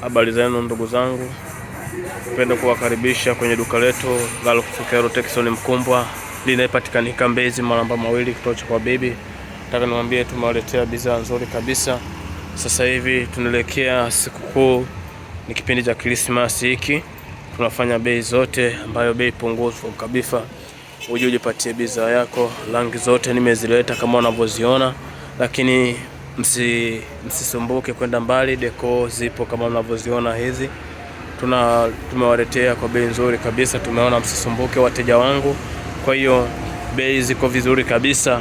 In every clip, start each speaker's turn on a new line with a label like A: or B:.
A: Habari zenu ndugu zangu, napenda kuwakaribisha kwenye duka letu la Lusekelo Tekson Mkumbwa linayepatikanika Mbezi Maramba Mawili, kituo cha kwa bibi. Nataka niwaambie tumewaletea bidhaa nzuri kabisa. Sasa hivi tunaelekea sikukuu, ni kipindi cha Krismasi hiki, tunafanya bei zote ambayo bei pungufu kabisa. Uje ujipatie bidhaa yako, rangi zote nimezileta kama unavyoziona, lakini msisumbuke kwenda mbali, deko zipo kama mnavyoziona hizi. Tumewaletea kwa bei nzuri kabisa, tumeona msisumbuke wateja wangu. Kwa hiyo bei ziko vizuri kabisa,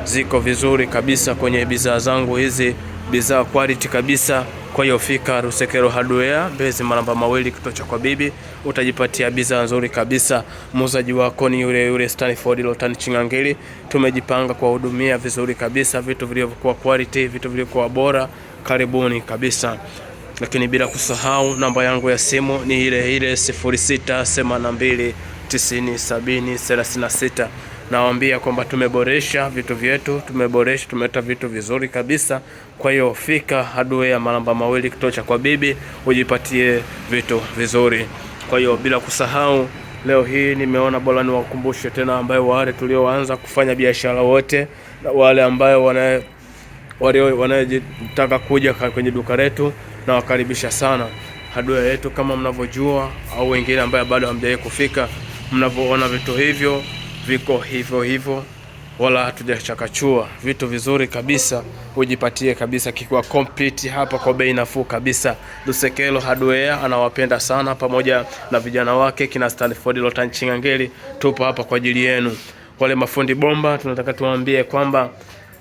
A: ziko vizuri kabisa kwenye bidhaa zangu hizi, bidhaa quality kabisa. Kwa hiyo fika Lusekelo Hardware Mbezi Maramba Mawili, kituo cha kwa bibi, utajipatia bidhaa nzuri kabisa. Muuzaji wako ni yule yule Stanford Lotan Chingangili. Tumejipanga kuwahudumia vizuri kabisa, vitu vilivyokuwa quality, vitu vilivyokuwa bora. Karibuni kabisa. Lakini bila kusahau namba yangu ya simu ni ile ile 0682 90 70 36. Nawaambia kwamba tumeboresha vitu vyetu, tumeboresha, tumeleta vitu vizuri kabisa. Kwa hiyo fika Hardware ya Maramba Mawili, kituo cha kwa bibi, ujipatie vitu vizuri. Kwa hiyo bila kusahau, leo hii nimeona bora niwakumbushe tena, ambayo wale tulioanza kufanya biashara wote na wale ambayo wanayetaka kuja kwenye duka letu, na wakaribisha sana. Hardware yetu kama mnavyojua, au wengine ambayo bado hamjawahi kufika, mnavyoona vitu hivyo viko hivyo hivyo, wala hatujachakachua vitu vizuri kabisa, ujipatie kabisa kikiwa complete hapa kwa bei nafuu kabisa. Lusekelo Hardware anawapenda sana, pamoja na vijana wake kina Stanford Lotan Chingangeli, tupo hapa kwa ajili yenu. Wale mafundi bomba, tunataka tuwaambie kwamba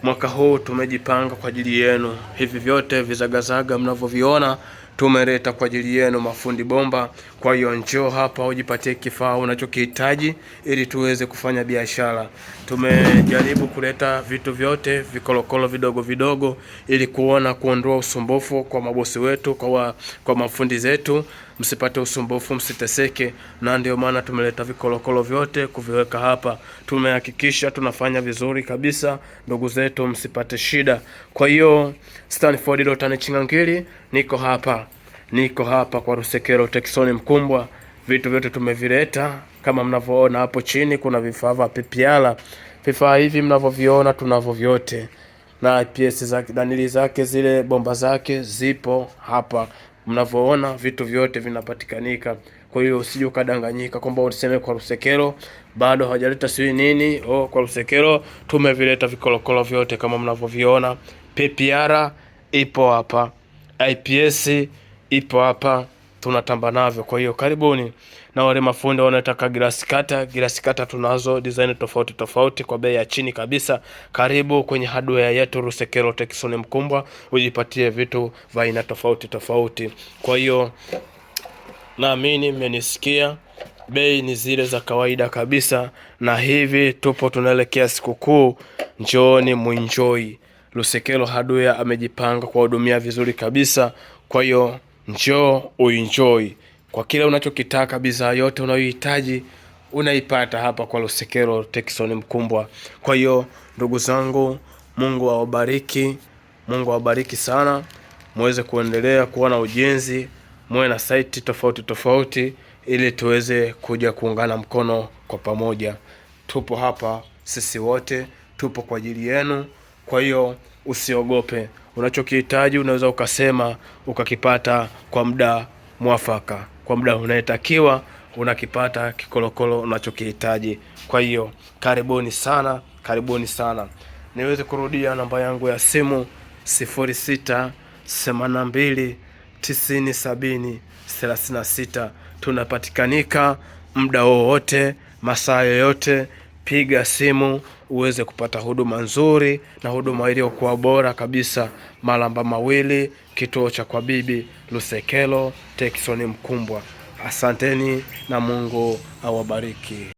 A: mwaka huu tumejipanga kwa ajili yenu. Hivi vyote vizagazaga mnavyoviona tumeleta kwa ajili yenu mafundi bomba. Kwa hiyo njoo hapa ujipatie kifaa unachokihitaji ili tuweze kufanya biashara. Tumejaribu kuleta vitu vyote vikolokolo vidogo vidogo ili kuona kuondoa usumbufu kwa mabosi wetu, kwa mafundi zetu, msipate usumbufu, msiteseke, na ndio maana tumeleta vikolokolo vyote kuviweka hapa. Tumehakikisha tunafanya vizuri kabisa, ndugu zetu, msipate shida. Kwa hiyo Stanford Lotani Chingangili, niko hapa, niko hapa kwa Lusekelo Tekson Mkumbwa. Vitu vyote tumevileta kama mnavyoona hapo chini, kuna vifaa vya PPR. Vifaa hivi mnavyoviona tunavyo vyote, na IPS zake, danili zake, zile bomba zake zipo hapa mnavyoona, vitu vyote vinapatikanika. Kwa hiyo usije ukadanganyika kwamba useme kwa Lusekelo bado hawajaleta sijui nini. Oh, kwa Lusekelo tumevileta vikolokolo vyote kama mnavyoviona. PPR ipo hapa, IPS ipo hapa, tunatamba navyo. Kwa hiyo karibuni. Na wale mafundi wanataka glass cutter, glass cutter tunazo design tofauti tofauti kwa bei ya chini kabisa. Karibu kwenye hardware yetu Lusekelo Tekson Mkumbwa, ujipatie vitu vya aina tofauti tofauti. Kwa hiyo naamini mmenisikia, bei ni zile za kawaida kabisa, na hivi tupo tunaelekea sikukuu. Njooni muenjoy. Lusekelo Hardware amejipanga kuwahudumia vizuri kabisa. Kwa hiyo njoo uenjoy kwa kile unachokitaka, bidhaa yote unayohitaji unaipata hapa kwa Lusekelo Tekson Mkumbwa. Kwa hiyo ndugu zangu, Mungu awabariki, Mungu awabariki sana, muweze kuendelea kuwa na ujenzi, muwe na saiti tofauti tofauti, ili tuweze kuja kuungana mkono kwa pamoja. Tupo hapa sisi wote, tupo kwa ajili yenu. Kwa hiyo usiogope, unachokihitaji unaweza ukasema ukakipata kwa muda mwafaka, kwa muda unayetakiwa unakipata kikolokolo unachokihitaji. Kwa hiyo karibuni sana, karibuni sana. Niweze kurudia namba yangu ya simu 06 82 90 70 36. Tunapatikanika muda wowote, masaa yoyote. Piga simu uweze kupata huduma nzuri na huduma iliyokuwa bora kabisa. Maramba Mawili, kituo cha kwa bibi Lusekelo, Tekson Mkumbwa. Asanteni na Mungu awabariki.